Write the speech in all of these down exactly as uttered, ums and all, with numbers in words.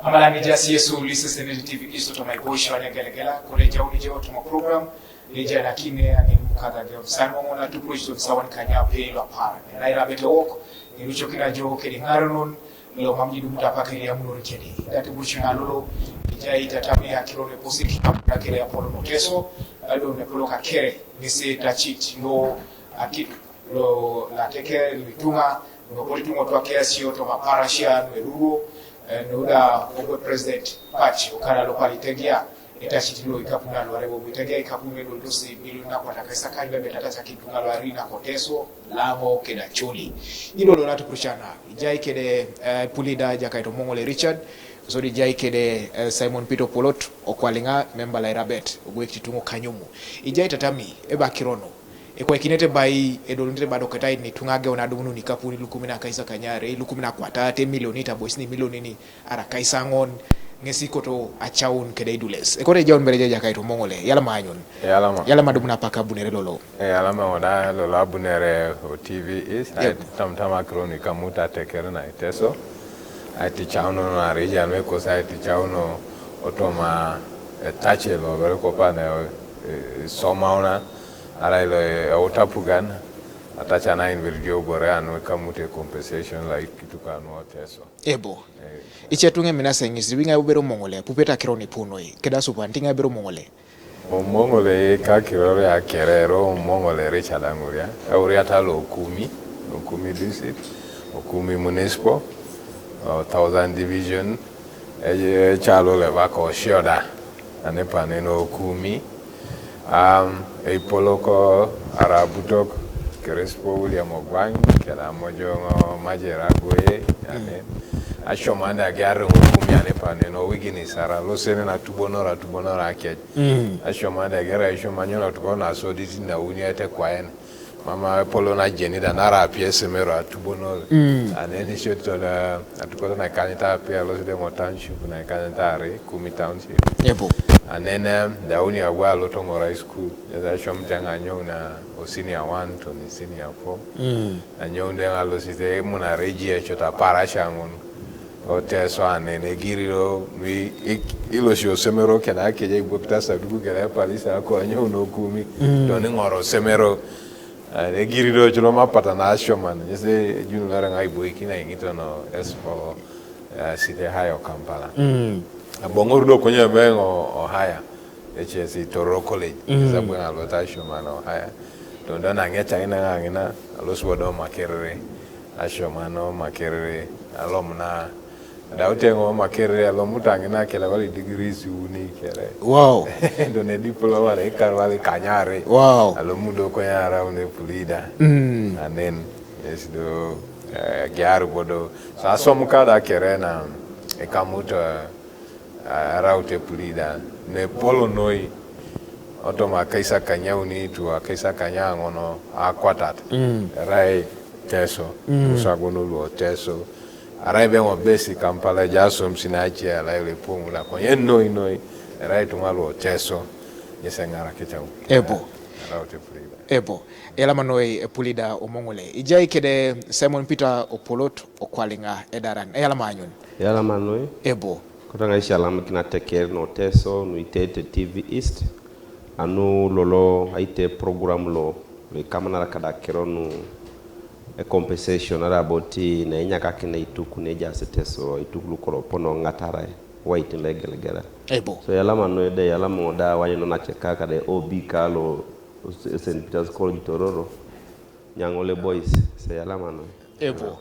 Amala ni jasi Yesu lisi senedi T V isto to mai boisho ane gelegela kore jauni je otuma program ni jana kine ani mukada ge sani mo na tu proisto sawan kanya pe lo par. Na ira bete wok ni lucho kina jo ke di ngaronon lo mamji dumuta pakiri ya munori kedi. Dati buchi na lolo ijai tatami ya kiro ne posi kina kere ya polo noteso ado ne polo ka kere ni se tachit lo akit lo la teke litunga no poli tungo to ke sio to mapara shia no erugo no da ogo president patch okara lo pali tegia eta shiti lo ikapuna lo arebo mitegia ikapuna lo dosi bilu na kwa taka isa kanywe betata cha kitunga lo arina koteso lamo keda choli. Ilo lo natu kurushana ijai kede eh, Pulida Jakaito Mongole Richard, zodi ijai kede eh, Simon Peter Polot Okwalinga, member la Irabet ogwe kiti tungo kanyumu. Ijai tatami eba kirono ekwekinete bai edolunete bado ketai ni tunga ge ona dumunu ni kapuni lukumi na kaisa kanyare lukumi na kwata te milioni ta boys ni milioni ni ara kaisa ngon ngesi koto achaun kede idules ekore jaun bere jaja kaito mongole yala manyun. Yalama. Yala madumuna paka bunere lolo. E, yalama wada lolo abunere o T V is. Yep. Tam tam akironi kamuta tekere na iteso. Ai ti chauno na reja no eko sai ti chauno otoma e tache lo bere kopa na e, soma ona. Ara ilo e, otapugan. Atacha na inverdio bore anu kamute compensation like kitu kanu oteso. Ebo. E, iche tunge mina sengisi winga ubero mongole pupeta kironi punoi keda supa ntinga bero mongole. Omongole ka kirore akerero omongole Richard Anguria. Auria talo Okumi, Okumi district, Okumi municipal, uh, Thousand Division. E, e chalo le bako shioda. Ane paneno Okumi. Um, e poloko arabutok Crespo William Ogwang kela mojongo majera goye ane. Ashomanda gari Okumi ane paneno wigini sara losene na tubonora tubonora kech. Mm. Ashoma da gera ishoma nyola tuko na soditi na uni ete kwaen. Mama polo na jeni da nara pia semero atubono. Mm. Aneni shoto na atuko na kanita pia lo de mo township na kanita re Okumi township. Ebo. Anene da uni agwa lo tongo high school. Ya da shom janga nyona o senior one to ni senior four. Mm. Anyong de nga lo site muna reji e chota para shangun. Oteso anene giriro mi ik- ilo sio semero kena keje igbo pita saduku kena palisa ko anyong no Okumi. Mm. Doni ngoro semero. Ane giriro chulo mapata na ashoman. Nyese junu lara ngai boiki na ingito no espo. Uh, site hayo Kampala. Mm. Abongor do konye bengo o haya. H S C Tororo College. Mm. Zabu na lota shoma no haya. Donda na ngecha ina ngina alo suwa do Makerere. Ashoma no Makerere alumna. Da utengo Makerere alumna tangina kela wali degrees uni kere. Wow. Done diploma ne kar wali kanyare. Wow. Alumna do ko yara une Pulida. Mm. And then yes do uh, giaru bodo. Sa som kada kere na ekamuto uh, araute Pulida ne polo noi. Otoma kaisa kanyauni tu kaisa kanyangono akwatat. Mm. Rai teso. Mm. Usagono luo teso. Arai be mo besi Kampala ja som sinachi arai le pungula ko yen noi noi. Arai tunga luo teso. Yese ngara kitau. Ebo. Araute Pulida. Ebo. Yalama noi e Pulida Omongole. Ijai kede Simon Peter Opolot Okwalinga edaran. Yalama anyun. Yalama noi. Ebo. Kota ngai shalama kina teker no teso no itete T V East. Anu lolo aite program lo lo ikamana ra kada kero nu e compensation ara boti na inya ka kina ituku ne ja se teso ituku lu koro pono ngatara. Waitin le gelegele. Ebo. So yalama no de yalama da wani no na cheka kada O B ka lo Saint Peter's College Tororo. Nyangole boys se yalama no. Ebo.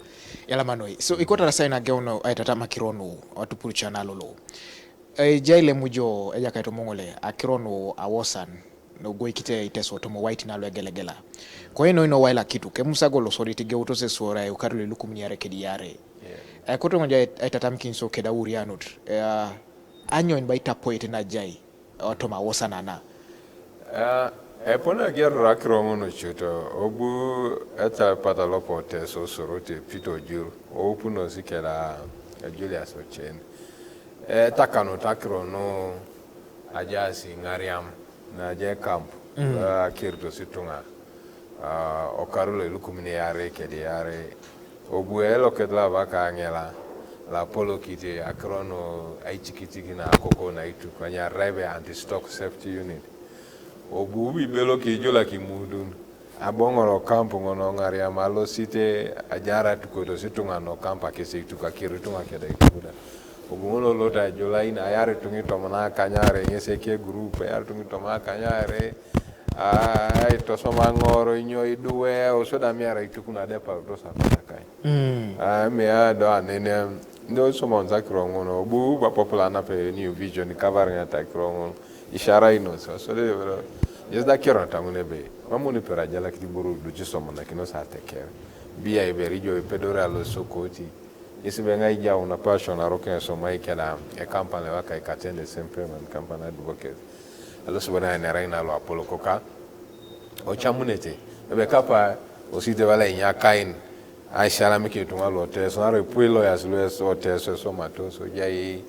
Yalama no. So ikota ra saina geuno aitata makironu watupuru chana lolo. E, jaile mujo eja kaito mongole akironu awosan no goi kite iteso tomo waiti na lwe gelegela. Ko ino ino waila kitu ke musa golo sori ti geuto se sora e ukaru le lukum ni yare kedi yare. Yeah. E, koto ngoja aitata mkinso keda urianut. E, anyo in baita poete na jai. Otoma wosanana. Uh, epona giarora kirongo no chuto obu eta patalopo teso sorote Peter Ojur opuno sikela Julius Ochen. E takano takiro no aja si ngariam na aja camp. Mm. Uh, kirto situnga. Uh, okarulo ilukumini yare kedi yare. Obu elo kedla baka angela. Lapolo kite akrono aichikitiki na akoko na itu kwanya rebe anti-stock safety unit. Obu bibelo ki jola ki mudun. Abongoro kampu ngono ngari amalo site ajara tukoto situngano kampa kese ituka kiri tunga keda itukuda. Obu ngono lota jola ina ayari tungi tomana kanyare ngese ke group ayari tungi tomana kanyare. Ai tosoma ngoro inyo iduwe osoda miara itukuna depa tosa kai. Mm. Ah, me a do anene ndo somo nza kirongo no bu ba popular na pe new vision covering ata kirongo ishara ino so so de bro. Yes da kiro ta ngune be. Mamu ni pera jala kiti buru du ci somo na kino sa te kere. Bia ibe rijo ipedora lo sokoti. Isi be ngai ja una passion a roke so mai keda e company wa kai katende sempre man company advocate. Alo subana ne raina lo apolo koka. Ochamunete ebe kapa osite bala inya kain. Aishala miki tunga lo te so nare pui lawyers lo so te so so mato so jai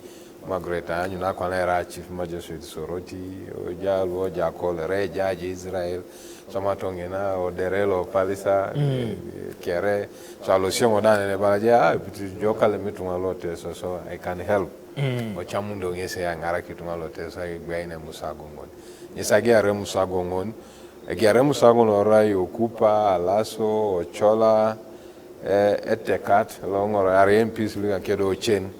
Margaret anyu na kwa era chief magistrate Soroti oja lo ja kol re ja ji Israel so mato ngena o derelo palisa. Mm. Eh, kere so alo sio mo dane ne bala ja ah, bitu joka le mi tunga lo te so so I can help. Mm. Ochamundo ngese ya ngara ki tunga lo te so ai gwa ine musago ngon. Nyesa gi are musago ngon. Gi are musago no rai okupa alaso ochola eh, etekat lo ngoro are M Ps linga kedo chen.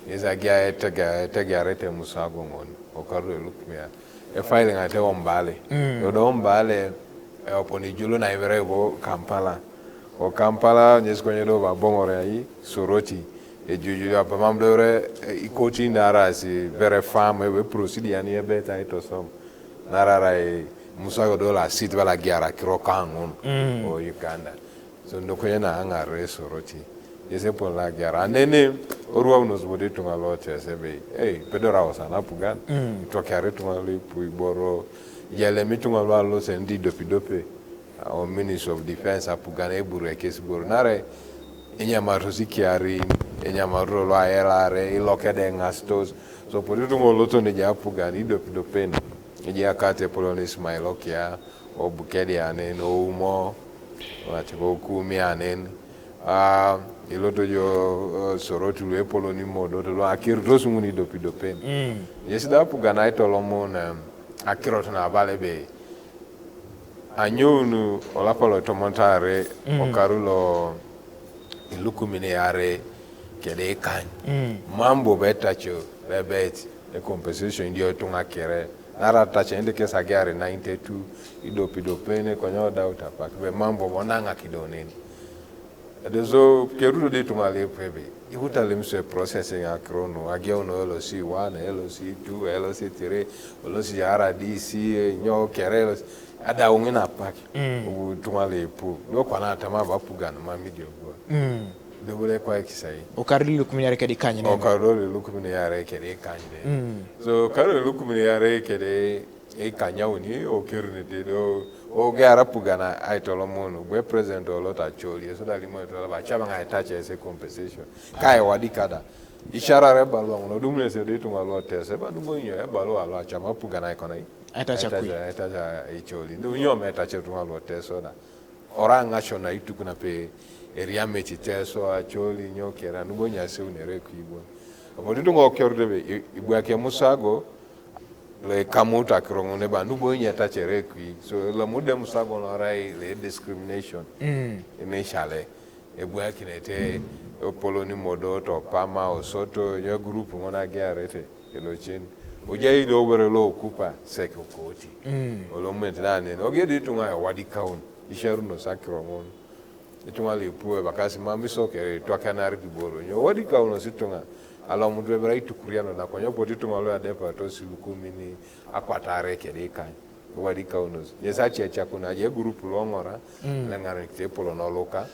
Nyesa gi etega etega are te musago ngon. Okaru lukmia. E filing ate ombale. Mm. Yodo ombale e oponi julo na ibere bo Kampala. O Kampala nyesi konye do ba bongore ai Soroti. E juju ya pamam dore ikoti ndara si very farm e proceed yani e beta ito som. Narara e musago dola sit bala giara kiro kangun. Mm. O Uganda. So ndo kwenye na anga re Soroti. Yese pon la giara anene orua unos bode tunga lote sebe. Hey, pedora osa na pugan. Mm. Itwa kiare tunga lo ipu iboro. Yale mi tunga lo alo sendi dopi dope. O Ministry of Defense apugan eburu ekesi boro nare. Enyamato sikiari enyamato lo ayelare ilokede ngastos. So podi tungo loto ne ja apugan idopi dopen. Eji akate polon Ismail okia obukedi anen oumo. Wati ko kumi anen. Ah, iloto jo uh, Soroti lo epoloni modo to lo akir to sunguni dopi dopen. Mm. Yesi da apugan aitolomon um, akirot na bale be. Anyounu olapa lo tomon tare. Mm. Okaru lo ilukumini yare kede ikany. Mm. Mambo betacho bebet e compensation ndio tunga kere nara tacho ende kesa gari ninety-two idopi dopene konyo dauta pak be mambo bonanga kidoneni. Ede so kerudo de tunga le pebe. Ihuta limse processing akrono ageuno L C one, L C two, L C three, L C R D C nyo kere L C ada ungina pak. Mm. Ubu tunga le pu lo kwana tama ba pugan ma midio go. Mm. Dobule kwa kisai. Okarili lukumini yare kedi kanyene. Okarili lukumini yare kedi kanyene. Mm. So okarili lukumini yare kedi e kanya uni o kerune te do o gara pugana ai tolo mono gwe president o lota choli so da limo to ba chaba ngai tache ese compensation kai wadi kada ishara re balwa no dumne se de tunga lo tese ba dungo nyo e balwa lo chama pugana ai kona ai tache kui ai tache e choli ndu nyo me tache tunga lo tese da ora nga shona itukuna pe eria meti teso acholi nyo kera ndu bonya se unere kui bo abo dungo kero de be ibwa ke musago le kamuta kirongo ne ba nubo nya ta chere kui so le mude musago no rai le discrimination. Mm. Ine shale e bua kinete opolo ni modo to pama osoto nyo group ngona ge arete elo chin oja ido bere lo kupa seke koti. Mm. Olo mente na ne oge di tunga wadi kaun isharu no sakiro mon. Itunga le pue bakasi mami sokere itwa kanari di boro nyo wadi ka uno situnga ala mutu ebra itukuriano na konyo poti tunga lo adepa to si lukumini akwatare kede ikan wadi ka uno. Nyesa chia chia kuna je group lo ngora. Mm. Le ngare kite polo no loka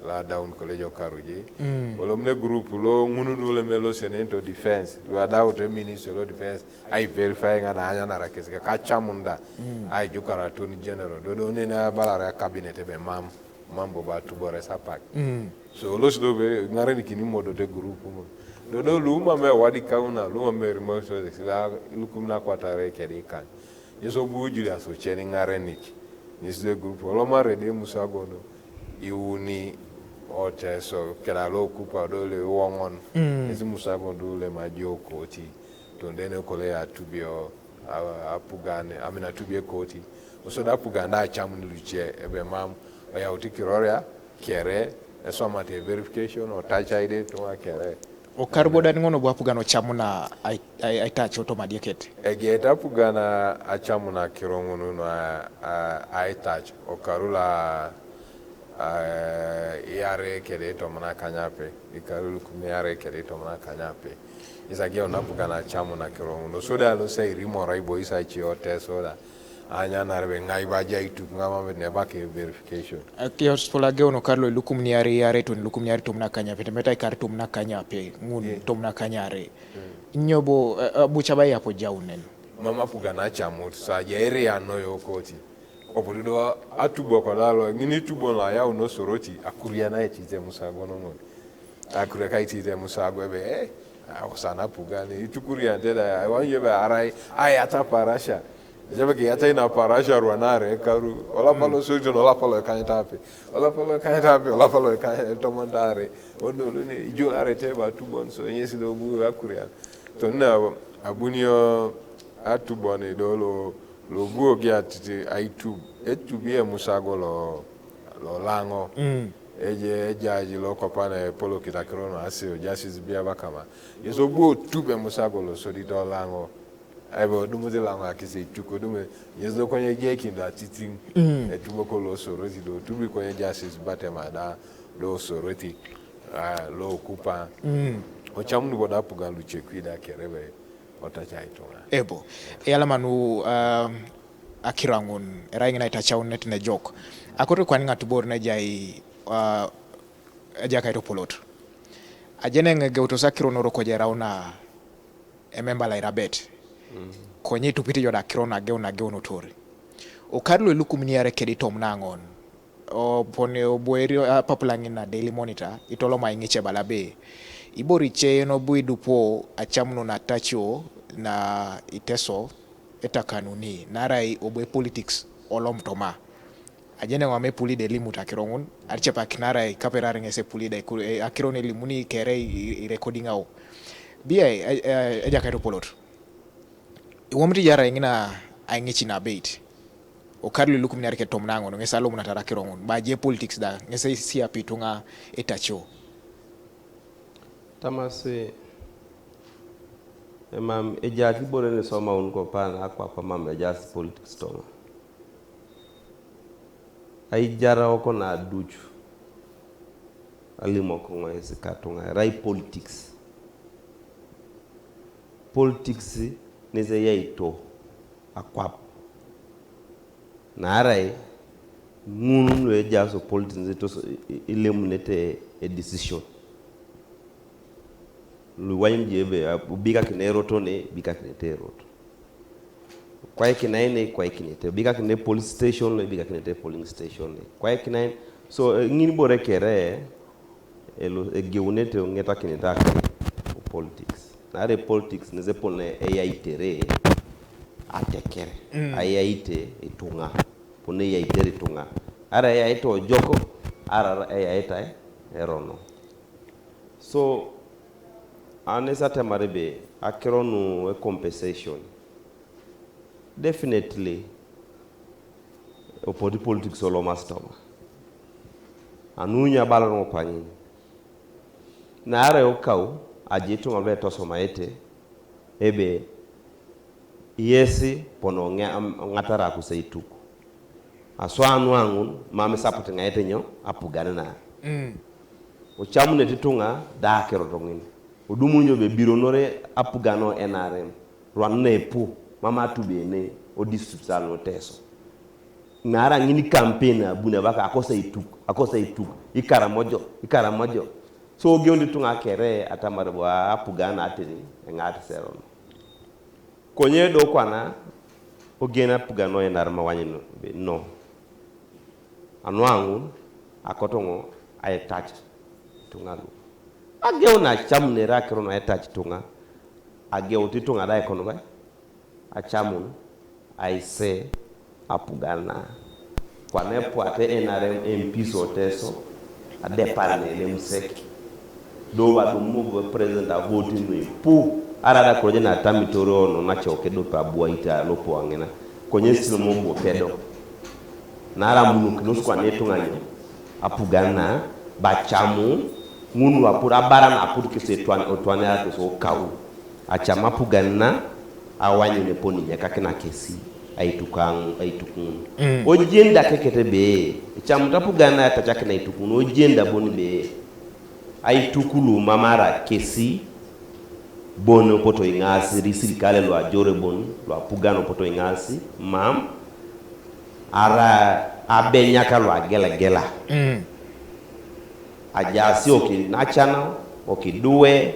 la down college okaruji. Mm. Olo mne group lo ngunu nule melo senento defense lo adau te ministry lo defense ai verify nga na anya na rakesi ka chamunda. Mm. Ai jukara attorney general do do ne na balara cabinet be mam mambo ba tubore sapak. Mm. So lo si do be ngare ni kini modo de group mo do do luma me wadi kauna luma me rimo so de sila lukum na kwatare kedi kan. Yeso bu juli aso cheni ngare ni ki ni si de group lo mare de musagono iuni Oteso keda lo kupa do le woŋon. Esi musago do le majo koti. Tondene kole atubio a- apugan amina tubie koti. Oso da apugan da acamun luce ebe mam oyauti kiroria kere esomate verification o tacaide tuma kere. Okar bodan ŋono bu apugan ocamuna aitac otomadieket. Egeet apugan acamuna kiro ŋunu no aitac okaru la iare kede itomon akanyape ikaru lukumi iare kede itomon akanyape. Isaki ona apugan acamuna kiro ŋunu soda lo sa irimora ibo isa cio tesoda. Anya narebe ŋai baja ituk ŋamamit nebake verification. Kios polageo no karlo ilukum niari iare tun ilukum niari tumna kanyape temeta ikar tumna kanyape ŋun tumna kanyare. Nyobo bucha ba yapo jaunen. Mama puga na chamut sa ya ere ya no yo koti. Opulido atubo kodalo ngini tubo na ya uno soroti akuria na etite musago no mo. Akuria ka etite musago ebe eh. Osana puga ni itukuri anteda wanye be arai ai ata parasha. Jebe ke ata ina parasha ruanare karu ola palo sojo ola palo kanyitape. Ola palo kanyitape ola palo kanyitape tomandare. Ondo luni ijo are teba tubon so nyesi do bu akuria. Tonna abunio atubon do lo lo buo gi atiti aitub etub ye musago lo lo lango. Eje ejaji lo kopana epolo kitakiro no asio jasis bia bakama. Yeso buo tube musago lo sodi do lango. Ebe odumuti lango akise ituk odumu. Yeso konye je kindo atiting. Etubo ko lo soroti do tubi konye jasis batema da lo soroti. Lo kupa. Ochamuni boda apugan luchekwi da kerebe otacha ituŋa. Ebo eyalamanu akiraŋun erai ŋina itachaunet nejok. Akoto kwani ŋatubor nejai ejakait opolot. Ajeneŋ egeutos akiro noro kojerauna ememba lairabet. Konye itupit ijo da akiro nageu nageunotor. Okar lo ilukuminiare kedi tom naŋon. Opone oboeri apapulaŋin na Daily Monitor itoloma iŋice bala be iborice yen obu idupo acamunun atacio na iteso etakanuni narai obu epolitics olom toma. Ajeneŋ ama epuli de limut akiro ŋun arcepakin arai kaperar ŋes epuli de akiro nelimuni kere irekodiŋau. Bia ejakait opolot. Iwomit ijo arai ŋina aiŋici nabeit. Okar lulukumin areket tomon aŋon ŋes alomunat arakiro ŋun baje politics da ŋes isiapi ituŋa etacio. Tamasi emam ejaas ibore nisomaun kopan akwap emam ejaas politics toma. Aijarao kona aduc alimok ŋoes katuŋa erai politics. Politics nese yaito akwap. Naarai ŋun luejaas opolitins ilemunete edecision luiwanyun je ebe ubikakini erot ne ibikakinete erot. Kwaikinae ne kwaikinete ubikakini police station ne ibikakinete polling station ne kwaikinae. So ŋin bore kere egeunete ŋetakinete akere o politics. Naarai politics nese epol ne eyaitere ateker, ayaite ituŋa, epol ne eyaitere ituŋa. Arai eyaite ojoko arai eyaite erono. So anes atemar ebe akiro nu e compensation definitely opoti politics olomas toma. Anu nyo abala roŋo kwanyiny. Naarai okau aje ituŋa lu etosomaete ebe yesi pono ŋatara akusai tuk. Aswa anu aŋun mam isaput ŋaete nyo apugan na. Ocamunete ituŋa da akirot ŋin. Odumunio ebe ebironore apugan o N R M. Rwan na epu mam atubene o district alo Teso. Naarai ŋin campaign abuni abaka akosa ituk akosa ituk ikaramojo ikaramojo. So ogeuni ituŋa kere atamar bo apugan ateni eŋaat seron. Konye do kwana ogen apugan o N R M awanyun no. Anu aŋun akotoŋo aitac ituŋa lu ageu nacamunere akiro naitac ituŋa. Ageut ituŋa da ikonubai acamun aise apugan na. Kwana epuate N R M M Ps o Teso adepar ne lemusek. Do ba dum mo president a vote no ipu. Ara da kroje na tamitori ono na choke do pa buaita lo po angena. Konye sino mo bo pedo. Na ara munu kino skwa ne tunga nyo. Apugana ba chamu ngunu apur abara na apur kise twan otwane ara so kau. Acham apugana awanyu ne poni nyaka kina kesi. Aitukang aitukun. Mm. Ojenda kekete be. Cham tapugana ta chakina aitukun. Ojenda boni be. Aitukulu mamara kesi. Bono poto ingasi ri sirikale lo ajore bon lo apugano poto ingasi mam. Ara abenyaka lo agela gela. Mm. Ajasi oki nachana oki duwe.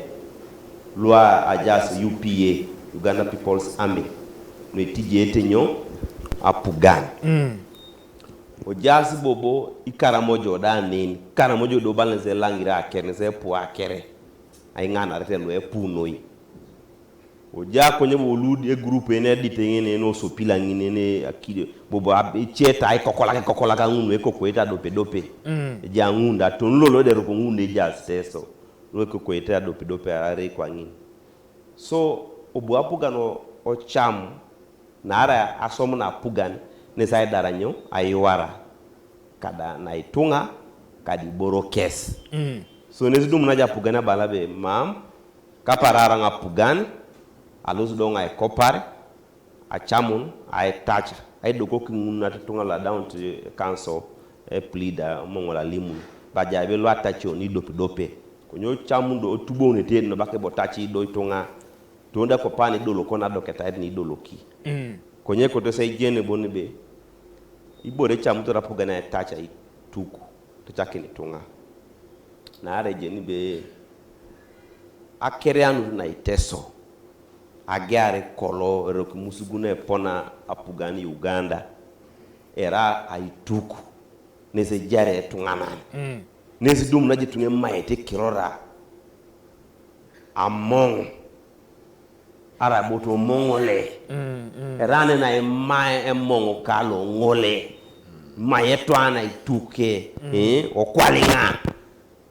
Lwa ajasi U P A, Uganda People's Army. No itije etenyo apugan. Mm. Ojasi bobo ikaramojo da nin. Karamojo do balance langira akere se pu akere. Ai ngana rete lo epu noi. Oja konye bo lud e group ene di tengene no so pila ngine ne akide bobo ab cheta ai kokola kokola ka ngunu e kokoeta dope dope. Mm. Ja ngunda ton lolo de ro ko ngunde ja steso. Lo e kokoeta dope dope are kwa ngine. So obu apugan o, ocham nara asom na apugan ne sai daranyo aiwara kada na itunga kadi boro kes. Mm. So ne sidum na ja apugan abala be mam kaparara nga apugan alus do nga ikopar achamun aitacha aidoko kingun na tunga la down to council e plida mongola limun baja be lo atacho ni dope dope. Konyo chamun do tubo ne te no bake botachi do itunga. Tonda kopani dolo kona doketa ni dolo ki. Mm. Konye koto sai jene boni be. Ibore chamu to rapu gana tacha ituku. To chakini tunga. Na are jeni be. Akere anu na iteso. Agare kolo ero ki musuguna epona apugani Uganda. Era aituku. Nese jare tunganan. Mm. Nese dum na jitunge maete kirora. Among. Ara boto mongole. Mm, mm. Rane na emae emongo kalo ngole. Maye twana ituke. Mm. Eh, okwalinga.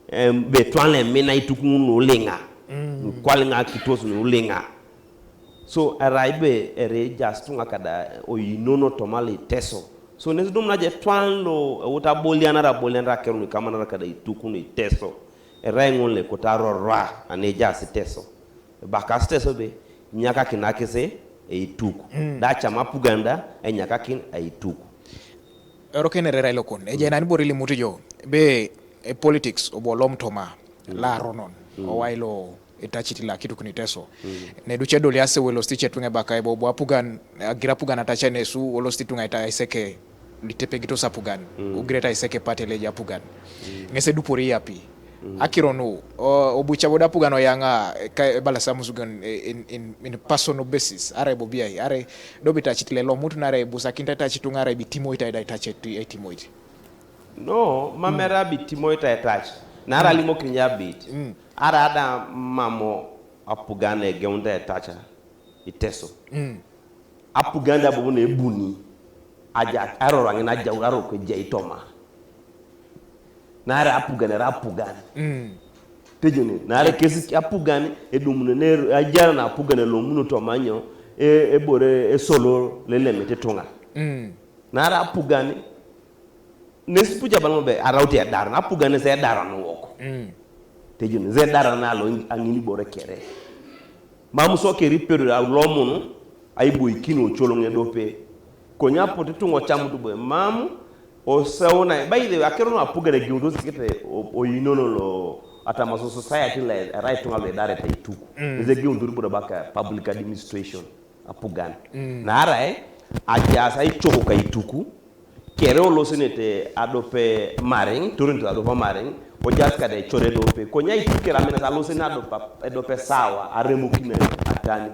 Em, be twana mina ituku no linga. Mm. Kwalinga kitos no linga. So, ara ibe ere just tunga kada oyinono tomali teso. So, nesi dum na je twan lo, uta boliana ra boliana ra keru ni kamana ra kada ituku ni teso. Era ngole kota rorwa, ane just teso. Baka steso be, nyaka kinakise, e ituku. Mm. Da chama puganda, e nyaka kin, e ituku. Ero kene rera ilokon. E jena ni borili mutu jo. Be, e politics, obo lom toma. Mm. La ronon. Mm. O wailo, e tachiti la kitu kuni teso. Mm. Ne duche doli ase welo stiche tunge baka ebo, bo apugan, agira apugan atacha nesu, welo sti tunga ita iseke, litepe gito sapugan. Mm. Ugreta iseke pate leja apugan. Mm. Ngese dupori yapi. Mm. Akiro nu, o, obucha boda apugan oyanga, e, ka, e bala samusugan, e, in, in, in personal basis. Are bobiai, are, dobi tachiti lelo mutu nare busa kinta tachitunga are bitimo ita ida tachitu, e timo iti. No, mamera bitimo ita etach. Nara limo kinya bit. Mm. Ara ada mamo apugan e geunda etacha. Iteso. Mm. Apugan da bobo ne buni. Aja, aro rangi na aja, aro ke jai toma. Nara apugan, era apugan. Mm. Tejone, nara kesi apugan, edumune ne, ajara na apugan lo muno toma nyo, e, ebore, e solo, lele mete tunga. Mm. Nara apugan, nesi puja balmo be, arauti edara, na apugan se edara no woko. Mm. Tejone, se edara na lo angini bore kere. Mamu so keri pedo da lo muno, ai boy kino cholo nge dope. Konya pote tungo chamu tu boy, mamu, o sauna, by the way, akero no apugan e giundo sikete, o, o inono lo, atama so society le, right tunga lo edare ta ituku. Mm. Nze giundo bora baka public administration. Apugan. Mm. Nara e, aja sa ichoko ka ituku, kere olosenete adope maring, turinto adope maring, ojas kada ichore dope, konya ituku kere amena sa losene adope, adope sawa, aremo kina atani.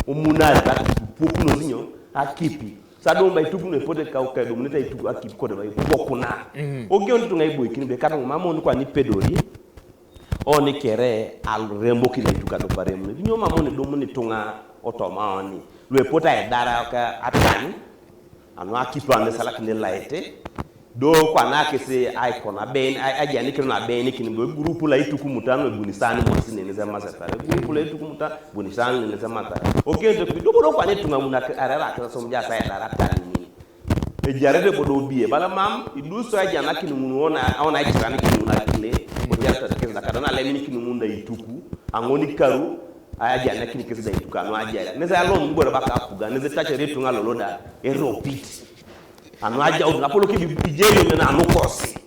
Omunare ta kipi, pukuno sinyo, akipi. Sa domba ituku ne pote ka uka domuneta ituku akipi kode ba ipokuna. Mm. Oge ontu ngai boy kini be kata mamo ni kwa ni pedori. Oni kere al rembo kina ituka do paremu. Nyo mamo ni domu ni tunga otoma oni. Lwe pota edara ka atani. Ano akitu ande sala kine laete. Do kwana kesi aikona ben, ai-, aja nikino na ben nikini bo grupu la ituku mutano ebuni sani mosi nene se masatara. Grupu la ituku mutano ebuni sani nene se masatara. Okente kubi dobo do kwana itunga muna ke-, arara kesa som ja sa edara tani nini. Ejarete bodo bie, bala mam, idu so aja na kini munu ona, ona ichira ni kini muna kile, ojarete kesa kada na lemi ni kini munda ituku, angoni karu, aja na kini kesi da ituku, ano aja. Nese alon gbora baka apuga, nese tache retu nga loloda, eropit. Ano aja udu, apolo ki bi-, ijeyo nena ano kosi.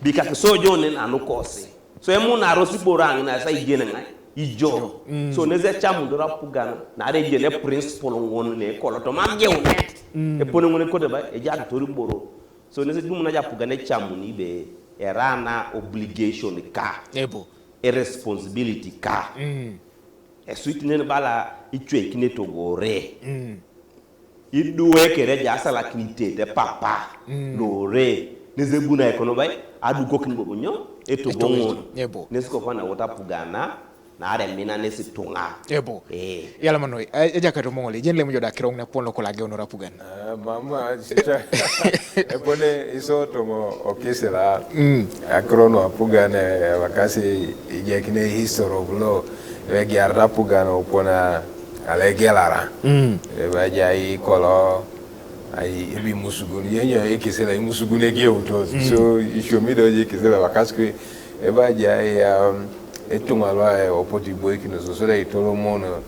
Bika kisojo nena ano kosi. So emu na rosi borang na sa ijene ngai. Ijo. So nese chamu ndora pugana, na are ijene principle ngon ne kolo to mam je unet. Epone ngon kode ba, eja tori boro. So nese dumu na ja pugana chamu ni be, era na obligation ka. Ebo. E responsibility ka. E sweet nene bala ichwe kine togore. Iduwe kere ja sala kini tete papa. Lore. Nese buna ekono bai. Adu kokin bobo nyo. Eto Eto bongo. Ebo. Nese ko kwana wota pugana. Na are mina nese tunga. Ebo. Eh. Yala manoi. Eja kato mongole. Jen le mujo da kirong na pon lo kola geo nora pugana. Ah, mama, chicha. Epone iso tomo okisila. Akrono apugane, wakasi ijekine history of law. Ebe giarra pugano opona ale gelara. Ebe aja i kolo, ai, ebi musugun. Yenyo ikisila i musugun egi eutos. So, ishomi do je ikisila wakasi kwe. Ebe aja i, um, etunga lwa, eh, opoti boy kino so, so da itolo mono.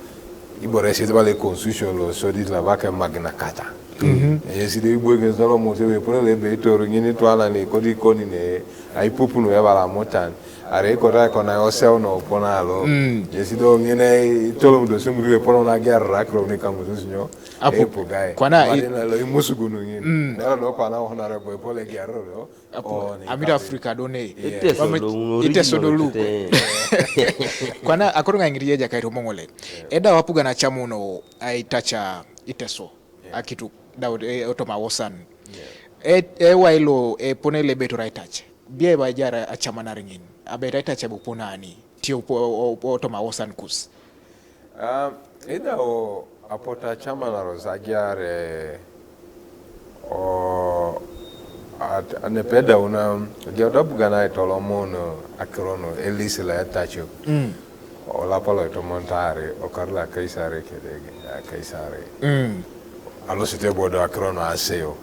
Ibore si bale constitution lo so di la baka Magna Carta. Ye si de boy kino so lo mo se be pone le be toro ngini twana ni kodi koni ne, ai pupu no ya bala motan. Are kota kona oseo no pona lo. Ye si do ngene tolo do se mu le pona na gerra kro ni kamu so sinyo. Apo, Epo gai. Kwana Mari i- na lo imusugunu ngini. Na lo kwana honorable pole gerro lo. Apo, Oh, ni Amida kamu. Africa do ne. Iteso Wame- do uno Iteso do original luko. tete. Kwana akono nga ngiri eja kaito mongole. Eda wapuga na chamu no ai tacha iteso. Akitu da ot-, e, otoma wosan. E, e wailo e pone le beto rai tache. Bia ba jara a chama na ringin. Abe rai tache bo pona ani. Tio po o- o- otoma wosan kus. Ah, ida o apota chama na rosa giare o at, ane peda una gia da bugana itolo mono akrono elisi la etacho. O la palo ito montare o karla kaisare kedege a kaisare. Alo site bodo akrono aseo.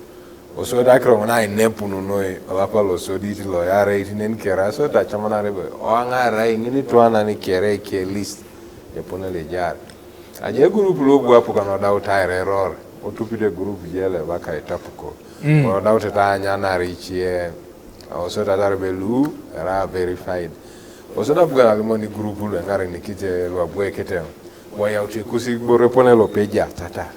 O so da akrono na inepunu noi o la palo so di ti lo yare itinen kera so da chama na rebe. O angara ingini tuana ni kere ke list. Epone le jar. Aje group lo bu apuga no da utaire ror. O tupide group jele baka itapuko. O da utata anya na richie. O so da darbe lu era verified. O so da buga la limoni group lo ngare ni kite lo abwe kete. Wa ya uti kusi bore pone lo peja tata.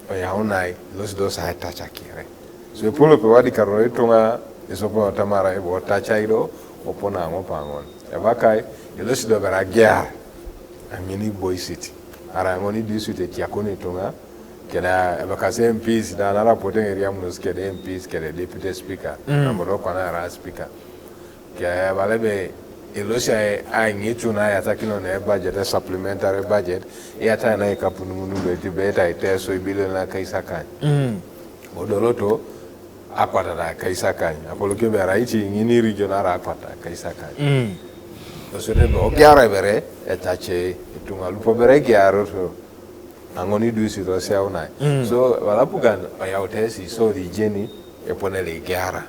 O ya unai lo si do sa tacha kere. So epolo pe wadi karo itunga eso po tamara ebo tacha ido opona ngo pangon. Ebakai ilo si do bera gea. Amini boy city. Ara ngoni di city tia koni tunga. Keda ebakase M Ps da na rapote ngeri amunos kede M Ps kede deputy speaker. Amoro kwana ara speaker. Ke balebe ilo si ai ngitu na ya takino ne budget, supplementary budget. Ya ta na ikapunu munu beti beta iteso ibilio na kaisa kan. Odoloto akwata da kaisa kan. Apolo ke bera iti ngini region ara akwata kaisa kan. Osete be ogiara bere etache itunga lupo bere giaro so. Angoni du si to se unai. So wala pugan ya utesi so di jeni epone le giara.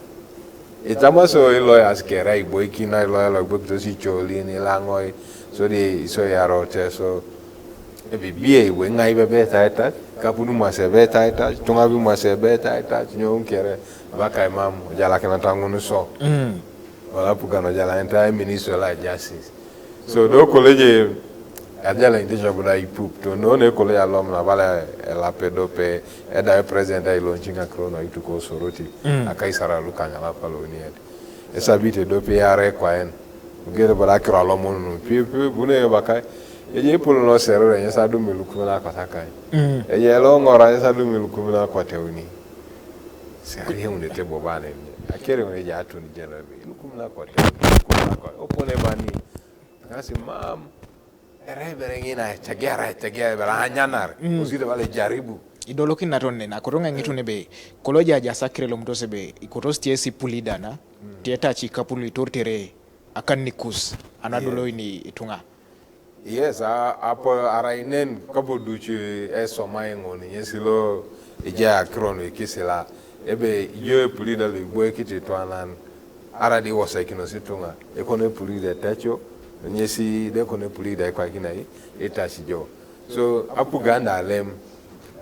Itama so i lawyers kera i boy kina i lawyer lo gbek to si choli ni langoi. So di so ya rote so e bibie i we ngai be beta eta kapunu mase beta eta tunga bi mase beta eta nyo kere baka imam jala kena tangunu so. Wala pugano jala enta minister la justice. So do college ajala intention buda ipup to no ne college alom na bala elape do pe eda president ai launching akrono itu ko soroti. Akaisara lukanya la palo ni ed. Esa bite do pe yare kwa en. Ugere bala kiro alom no pi pi bune baka. Eje polo no sero re sa do mi lukuma na kwa sakai. Eje lo ngora sa do mi lukuma na kwa teuni. Se ari he unde te bobane. Akere unde ja tuni jela be. Lukuma na kwa teuni. Lukuma na kwa. Opone bani. Kasi mam. Ere bere ngina tegera tegera bala hanyanar. Uside bale jaribu. Idolokin naton nena, koto ŋa ŋitun ebe, kolo ja ja sakire lo mutos ebe, ikotos tiesi pulida na, tietaci kapun litortere akan nikus, anadolo ini itunga. Yes, a- apo arainen kapo ducu esomai ŋun nyesi lo ejai akiro nu ikisila ebe ijo epulida lo iboikiti itwanan aradi iwosaikinos itunga ekon epulida etacio nyesi de ekon epulida ikwaikinai itaci jo. So apugan da alem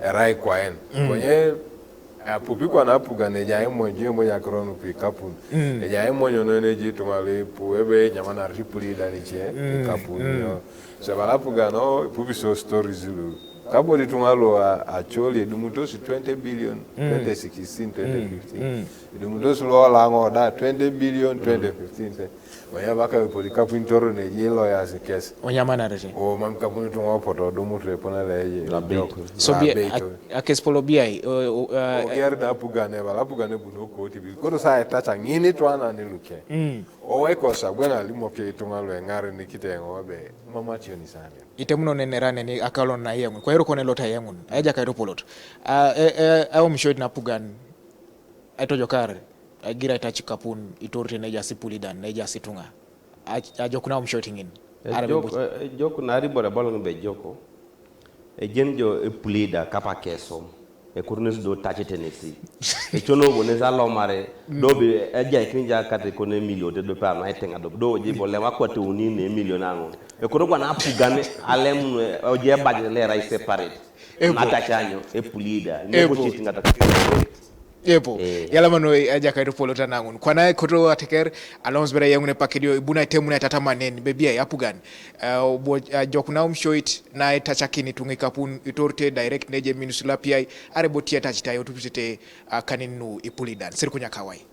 erai kwaen konye apupi kwana apugan ejai monyo emony akiro nuku ikapun ejai monyo noneji itunga lo ipu ebe enyamanar ipulida nice ikapun yo. So ebala apugan o ipupi so stories lu kabodi itunga lo a- actually edumutosi twenty billion twenty sixteen twenty fifteen edumutosi lo olaŋo da twenty billion twenty fifteen. Oya baka ipodi kapun toro neji lawyers case. Onyamanarete. O mam kapun itunga opoto odumutu epona leje. Labeitu. So bia Labeitu. Akesipolo biai. Ogier da apugan ebala apugan ebuni okoti bi koto sa etaca ŋini twana niluke. Owai kosa bwana limoke itunga lu eŋar nikiteŋo ebe mama tioni sane. Itemuno nenera neni akalon na yeŋun kwa eroko nelota yeŋun aja kaito polot. A e e aomishoit napugan. Aitojokar agira aitaci kapun itorite neja sipulida neja situnga. Ajokuna aomishoit ŋin. Ejok ejok nari bore boloŋ be ejoko. Ejen jo epulida kapa kesom. Ekoto nesi do tacete nesi. Econo bo nesi alomare do bi ejaikin ja kate kone emilion te do pe ano aiteŋa do do oje bo lem akwate uni ne emilion aŋo. Ekoto kwana apugan alem oje ebajet lerai separate. Ebo. Natacanyo epulida. Ebo. Negotiate ŋata. Ebo. Eh. Yala mano aja kaito polota naŋun kwana ekoto ateker. Alons bere yeŋun epakedio ibuna itemuna itatamanen bebia apugan. Obo ajokuna aomishoit na itacakini ituŋa ikapun itorite direct neje minus lapiai. Arebo tietacitai otupitete kanin nu ipulidan sirikunyakawai.